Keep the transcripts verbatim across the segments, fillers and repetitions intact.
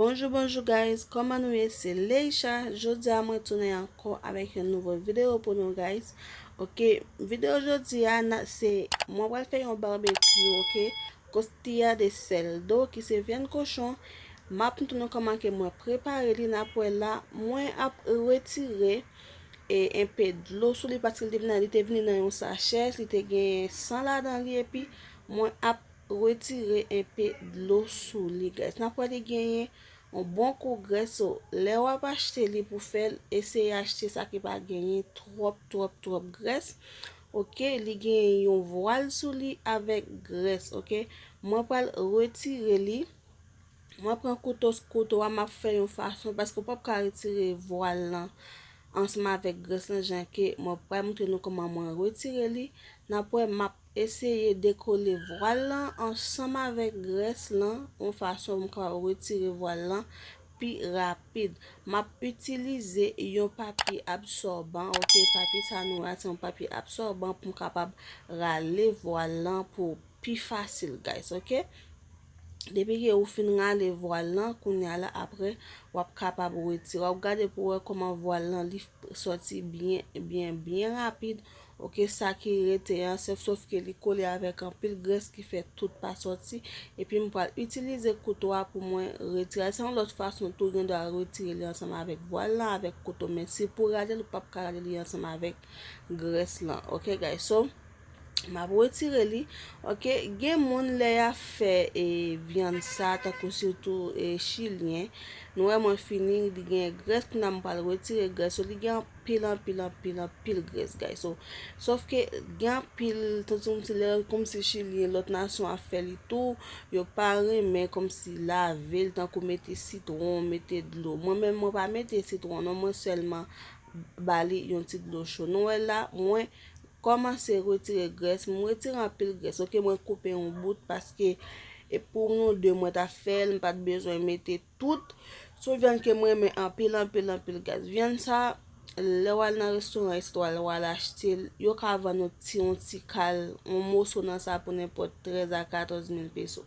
Bonjou, bonjou guys, kòman nou ye? Se Leisha. Jodi a mwen tounen ankò avèk yon nouvo videyo pou nou guys. Ok, videyo jodi a na- se mwen pral fè yon barbecue, ok? Costilla de cerdo ki se vyann kochon. M ap montre nou kòman ke mwen prepare li, n ap wè la. Mwen ap retire e enpe dlo sou li paske li te vin, li te vini nan yon sachè, li te gen san ladan li epi mwen ap retire enpe dlo sou li guys. N ap wè li genyen yon bon kou grès, so lè w ap achte li pou fè l, eseye achte sa ki pa genyen twòp twòp twòp grès. Ok, li genyen yon vwal sou li avèk grès, ok. Mwen pral retire li. Mwen pran kouto, kouto a m ap fè yon fason paske w p ap ka retire vwal lan ansanm avèk grès lan jan ke mwen pral montre nou kòman mwen retire li. N ap wè m ap eseye dekole vwal lan ansanm avèk grès lan yon fason pou m kapab retire vwal lan pi rapid. M ap itilize yon papye absòban, ok, papye sa nou wè a se yon papye absòban pou m kapab rale vwal lan pou pi fasil guys, ok. Depi ke ou fin rale vwal lan, kounye a la apre w ap kapab retire. W ap gade pou wè kòman vwal lan li sòti byen byen byen rapid. Ok, sa ki rete an sèf, sòf ke li kole avèk anpil grès ki fè tout pa sòti. Epi m pral itilize kouto a pou mwen retire. Se yon lòt fason tou, gen dwa retire li ansanm avèk vwal lan, avèk kouto, men si pou rale l, ou p ap ka rale li ansanm avèk grès lan. Ok guys, so m ap retire li. Ok, gen moun lè y ap fè e vyann sa, tankou sitou e chilyen. Nou wè mwen fini, li gen grès, kounye a m pral retire grès yo. Li gen anpil, anpil, anpil, anpil grès, guys. So, sòf ke gen anpil, tankou si lè, kòmsi chilyen, lòt nasyon ap fè li tou, yo pa renmen kòmsi lave l, tankou mete sitwon, mete dlo. Mwen menm, mwen pa mete sitwon, non, mwen sèlman ba li yon ti dlo cho. Nou wè la, mwen kòmanse retire grès, mwen retire anpil grès, ok, mwen koupe yon bout paske e pou yon de mwen ta fè l, m pa t bezwen mete tout. Se yon vyann ke mwen renmen anpil, anpil, anpil, guys. Vyann sa, lè w al nan restoran, etsetera, lè w al achte l, yo ka vann yon ti, yon ti kal, yon moso nan sa pou nenpòt trèz a katòz mil peso.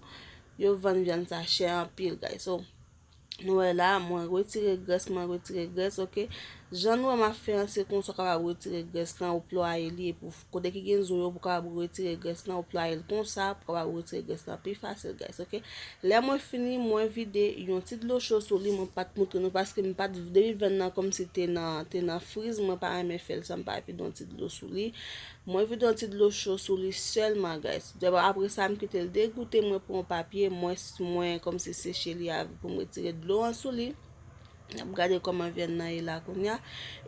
Yo vann vyann sa chè anpil, guys. So, nou wè la, mwen retire grès, mwen retire grès, ok. Jan nou wè m ap fè an, se konsa w kapab retire grès lan, ou plwaye li, epi w, kote ki gen zo yo, pou w kapab retire grès lan, ou plwaye l konsa, pou w kapab retire grès lan pi fasil, guys, ok. Lè mwen fini, mwen vide yon ti dlo cho sou li, mwen pa t montre nou, paske m pa t, depi vyann nan kòmsi te nan, te nan friz, mwen pa renmen fè l san m pa vide yon ti dlo sou li. Mwen vide yon ti dlo cho sou li sèlman, guys. Apre sa, m kite l degoute, mwen pran yon papye, mwen, mwen kòmsi seche li avè pou m retire dlo an sou li. N ap gade kòman vyann nan ye la kounye a.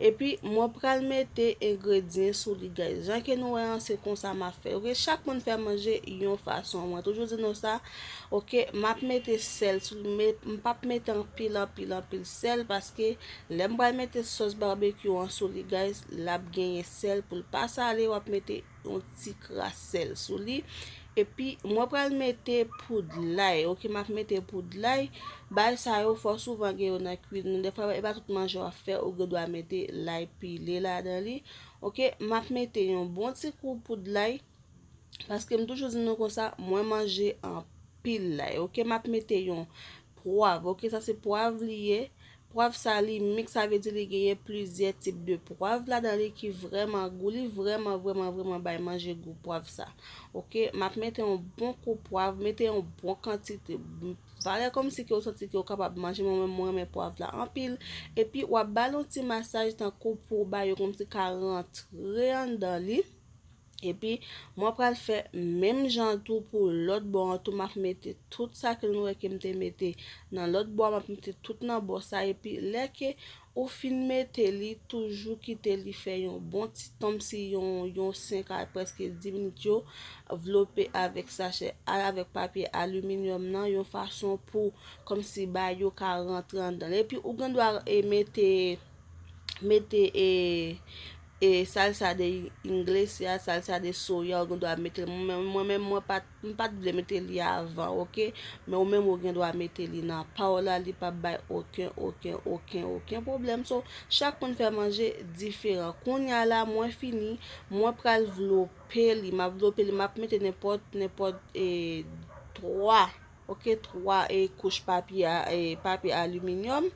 Epi, mwen pral mete engredyan sou li, guys. Jan ke nou wè an, se konsa m ap fè. Ok, chak moun fè manje yon fason. Mwen toujou di nou sa. Ok, m ap mete sèl sou li, men m p ap mete anpil, anpil, anpil sèl, paske lè m pral mete sòs barbecue an sou li, guys, l ap genyen sèl pou l pa sale, w ap mete yon ti kras sèl sou li. Epi, mwen pral mete poud lay, ok, m ap mete poud lay. Bagay sa yo, fò souvan gen yo nan kuizin nou. Dèfwa, e pa tout manje w ap fè, ou gen dwa mete lay pile ladan li. Ok, m ap mete yon bon ti kou poud lay. Paske m toujou di nou konsa, mwen manje anpil lay. Ok, m ap mete yon pwav. Ok, sa se pwav li ye. Pwav sa li mix, sa vle di li genyen plizyè tip de pwav ladan li ki vrèman gou. Li vrèman, vrèman, vrèman bay manje gou pwav sa. Ok, m ap mete yon bon kou pwav, mete yon bon kantite. Valè kòmsi ke w santi ke w kapab manje, mwen menm mwen renmen pwav la anpil. Epi w ap ba l yon ti masaj tankou pou w ba yo kòmsi ka rantre anndan li. Epi, mwen pral fè menm jan tou pou lòt bò an tou, m ap mete tout sa ke nou wè ke m te mete nan lòt bò a, m ap mete tout nan bò sa, epi lè ke ou fin mete li, toujou kite li fè yon bon ti tan, si yon, yon senk a prèske dis minit yo, vlope avèk sachè, avèk papye aliminyòm nan, yon fason pou, kòmsi, ba yo ka rantre anndan. Epi, ou gen dwa, e, mete, mete, e, e salsa de iglesia, salsa de soya, ou gen dwa mete l. Mwen menm, mwen menm, mwen pa t, m pa t vle mete li avan, ok? Men ou menm, ou gen dwa mete li nan pa w la, li p ap bay okenn, okenn, okenn, okenn pwoblèm. So, chak moun fè manje diferan. Kounye a la, mwen fini, mwen pral vlope li. M ap vlope li, m ap mete nenpòt, nenpòt, e, twa Ok, twa e kouch papye a, e papye aliminyòm,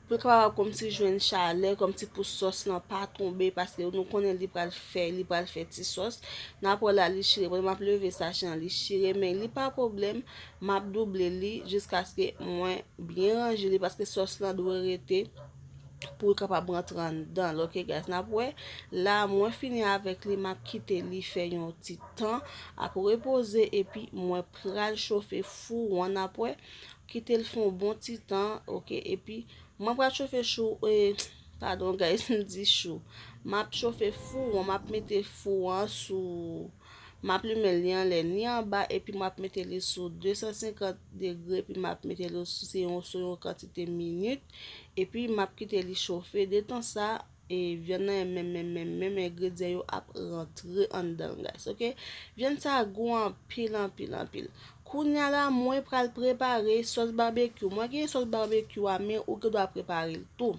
pou l kapab kòmsi jwenn chalè, kòmsi pou sòs lan pa tonbe, paske nou konnen li pral fè, li pral fè ti sòs. N ap wè la li chire, pandan m ap leve sachè an, li chire, men li pa pwoblèm, m ap double li jiskaske mwen byen ranje li, paske sòs lan dwe rete pou l kapab rantre anndan l, ok, guys, n ap wè. La, mwen fini avèk li, m ap kite li fè yon ti tan ap repoze, epi mwen pral chofe fou an, n ap wè. Kite l fè yon bon ti tan, ok, epi mwen pral chofe chou, e, padon, guys, m di chou. M ap chofe fou an, m ap mete fou an sou, m ap limen li anlè ni anba, epi m ap mete li sou de san senkant degre, epi m ap mete li sou, se yon, sou yon kantite minit, epi m ap kite li chofe. Detan sa, e, vyann nan menm, menm, menm, menm engredyan yo ap rantre anndan l, guys, ok? Vyann sa gou anpil, anpil, anpil. Kounye a la, mwen pral prepare sòs babekyou. Mwen gen sòs babekyou a, men ou gen dwa prepare l tou.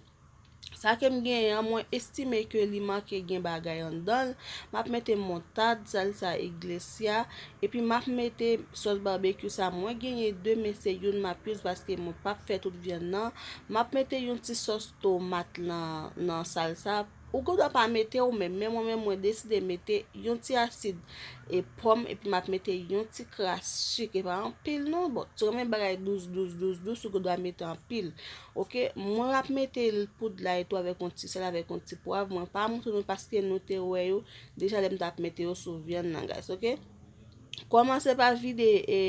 Sa ke m genyen an, mwen estime ke li manke gen bagay anndan l. M ap mete montad, salsa iglesia, epi m ap mete sòs babekyou sa. Mwen genyen de, men se youn m ap use paske mwen p ap fè tout vyann nan. M ap mete yon ti sòs tomat nan, nan salsa. Ou gen dwa pa mete ou menm, men mwen menm mwen deside mete yon ti asid e pòm, epi m ap mete yon ti kras sik, e pa anpil non, bon, si w renmen bagay dous, dous, dous, dous, ou gen dwa mete anpil. Ok, mwen ap mete l poud lay tou avèk yon ti sèl, avèk yon ti pwav. Mwen pa montre nou paske nou te wè yo deja lè m t ap mete yo sou vyann nan, guys, ok? Kòmanse pa vide e,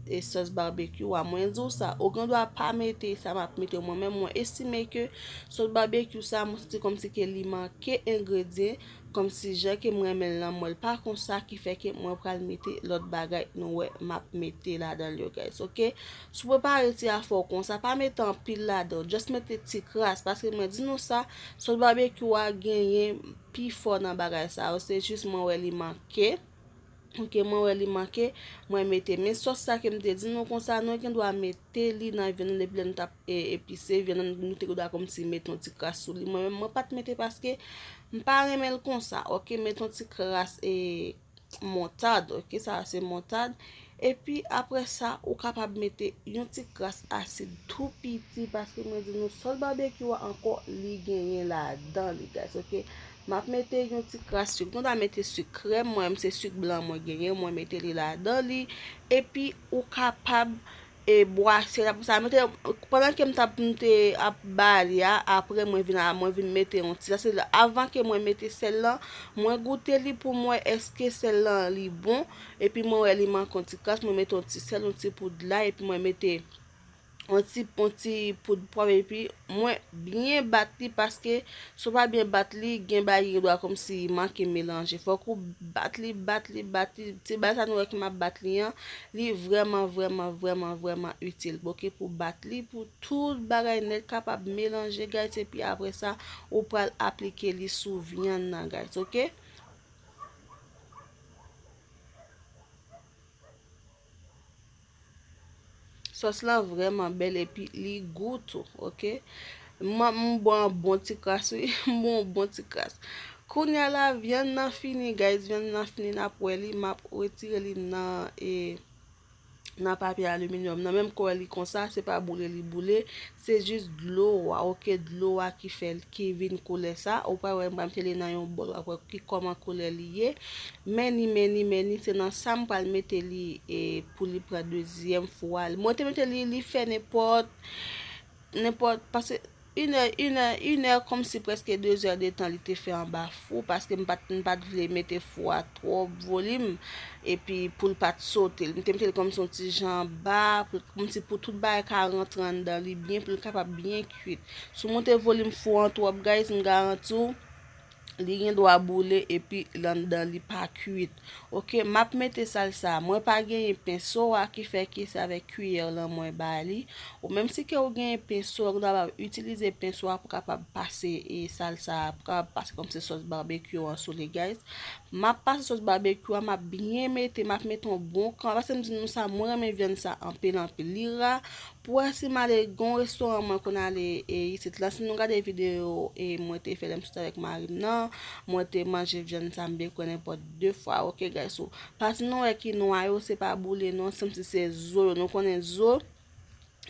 e sòs babekyou a. Mwen di w sa, ou gen dwa pa mete sa m ap mete. Mwen menm, mwen estime ke sòs babekyou sa, mwen santi kòmsi ke li manke engredyan, kòmsi jan ke mwen renmen l lan, mwen l pa konsa, ki fè ke mwen pral mete lòt bagay nou wè m ap mete ladan l yo, guys, ok? Si w prepare ti afè w konsa, pa mete anpil ladan, just mete ti kras, paske mwen di nou sa, sòs babekyou a genyen pifò nan bagay sa yo, se jis mwen wè li manke. Ok, mwen wè li manke, mwen mete. Men sòs sa ke m te di nou konsa, nou gen dwa mete li nan vyann nan depi lè nou t ap, e, epise vyann nan, nou te gen dwa kòmsi mete yon ti kras sou li. Mwen menm, mwen pa t mete paske m pa renmen l konsa. Ok, mete yon ti kras, e, montad. Ok, sa a se montad. Epi apre sa, ou kapab mete yon ti kras asid tou piti, paske mwen di nou sòs babekyou a ankò, li genyen ladan li, guys, ok? M ap mete yon ti kras sik. Nou ta mete sik krèm, mwen menm se sik blan mwen genyen, mwen mete li ladan li. Epi ou kapab, e, bwase l. Apre sa, mete, pandan ke m t ap, m te ap ba li a, apre mwen vin a, mwen vin mete yon ti, sa se avan ke mwen mete sèl lan, mwen goute li pou m wè èske sèl lan li bon. Epi mwen wè li manke yon ti kras, mwen mete yon ti sèl, yon ti poud lay, epi mwen mete yon ti, yon ti poud pwav, epi mwen byen bat li, paske si w pa byen bat li, gen bagay ki gen dwa kòmsi manke melanje. Fòk ou bat li, bat li, bat li. Ti bagay sa nou wè ke m ap bat li an, li vrèman, vrèman, vrèman, vrèman itil. Ok, pou bat li, pou tout bagay nèt kapab melanje, guys, epi apre sa, ou pral aplike li sou vyann nan, guys, ok? Sòs lan vrèman bèl epi li gou tou, ok? Mwen, m bwè yon bon ti kras, wi. M bwè yon bon ti kras. Kounye a la, vyann nan fini, guys. Vyann nan fini, n ap wè li. M ap retire li nan, e, nan papye aliminyòm nan. Menm kò li konsa, se pa boule li boule. Se jis dlo a, ok? Dlo a ki fè l, ki vin koulè sa. Ou pral wè, m pral mete li nan yon bòl, w ap wè ki kòman koulè li ye. Men ni, men ni, men ni, se nan sa m pral mete li, e, pou li pran dezyèm fou a. Mwen te mete li, li fè nenpòt, nenpòt, paske inè, inè, inè, kòmsi prèske de zè de tan li te fè anba fou, paske m pa t, m pa t vle mete fou a twòp volim, epi pou l pa t sote. M te mete li kòmsi yon ti jan anba, pou, kòmsi pou tout bagay ka rantre anndan li byen, pou l kapab byen kwit. Si w monte volim fou an twòp, guys, m garanti w, li gen dwa boule epi anndan li pa kwit. Ok, m ap mete salsa. Mwen pa genyen penso a, ki fè ke se avèk kiyè lan mwen ba li. Ou menm si ke ou genyen penso a, ou kapab itilize penso a pou kapab pase, e, salsa a, pou kapab pase kòmsi sòs babekyou an sou li, guys. M ap pase sòs babekyou a, m ap byen mete, m ap mete yon bon kan, paske m di nou sa, mwen renmen vyann sa anpil, anpil. Li ra, pou wè si m ale, gen yon restoran mwen konn ale, e, isit la, si nou gade videyo, e, mwen te fè lè m sot avèk mari m nan, Mwen te manje vyann sa m byen kwè nenpòt de fwa, oke, guys. So, pati nou wè ki nwa yo, se pa boule non, se kòmsi se zo yo. Nou konnen zo,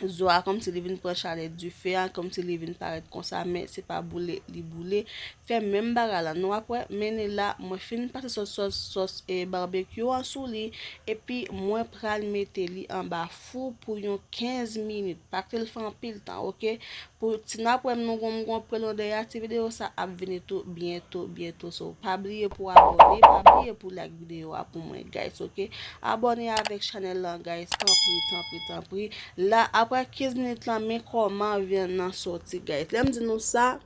zo a kòmsi li vin pran chalè dife a, kòmsi li vin parèt konsa, men se pa boule li boule. Fè menm bagay la, nou ap wè, men li la, mwen fin pase sòs, sòs, sòs e barbecue an sou li, epi mwen pral mete li anba fou pou yon kenz minit. Pa kite l fè anpil tan, oke? Pou ti n ap wè m nou gon m gon prelon dèyè ti videyo sa ap vini tou byento, byento. So, pa bliye pou abòne, pa bliye pou like videyo a pou mwen, guys, oke? Abòne avèk chanèl lan, guys, tanpri, tanpri, tanpri. La, apre kenz minit lan, men kòman vyann nan sòti, guys. Lè m di nou sa,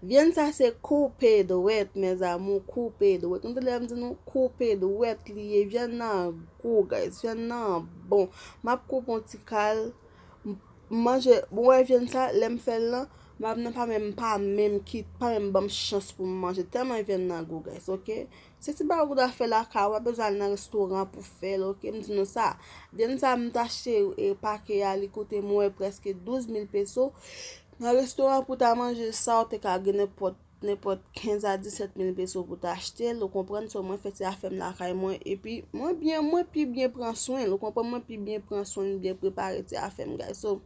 vyann sa se koupe dwèt, mes amours, koupe dwèt. Nou tande lè m di nou koupe dwèt li ye, vyann nan gou, guys, vyann nan bon. M ap koupe yon ti kal, m manje, bon, wè vyann sa, lè m fè l lan, m ap nan pa menm, pa menm ki, pa menm ban m chans pou m manje, tèlman vyann nan gou, guys, oke? Se ti bagay ou ta fè lakay ou, pa bezwen al nan restoran pou fè l, oke? M di nou sa, vyann sa m t achte e pake a, li koute m wè prèske douz mil peso. Nan restoran pou ta manje sa, ou te ka gen nenpòt, nenpòt kenz a disèt mil peso pou ta achte l, ou konprann? So, mwen fè ti afè m lakay mwen, epi mwen byen, mwen pi byen pran swen l, ou konprann? Mwen pi byen pran swen l, byen prepare ti afè m, guys. So,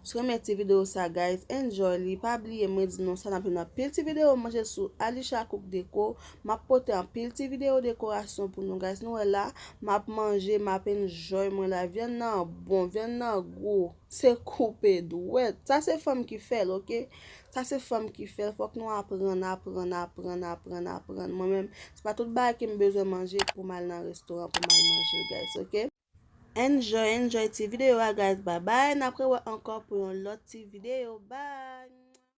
si w renmen ti videyo sa, guys, enjoy li. Pa bliye, mwen di nou sa, n ap jwenn anpil ti videyo manje sou Alisha Cook Deco. M ap pote anpil ti videyo dekorasyon pou nou, guys. Nou wè la, m ap manje, m ap enjoy mwen la. Vyann nan bon, vyann nan gou. Se koupe dwèt. Sa se fanm ki fè l, oke? Sa se fanm ki fè l. Fòk nou aprann, aprann, aprann, aprann, aprann. Mwen menm, se pa tout bagay ke m bezwen manje pou m al nan restoran pou m al manje l, guys, oke? Enjoy, enjoy ti videyo a, guys. Bye bye. N ap rewè ankò pou yon lòt ti videyo. Bye.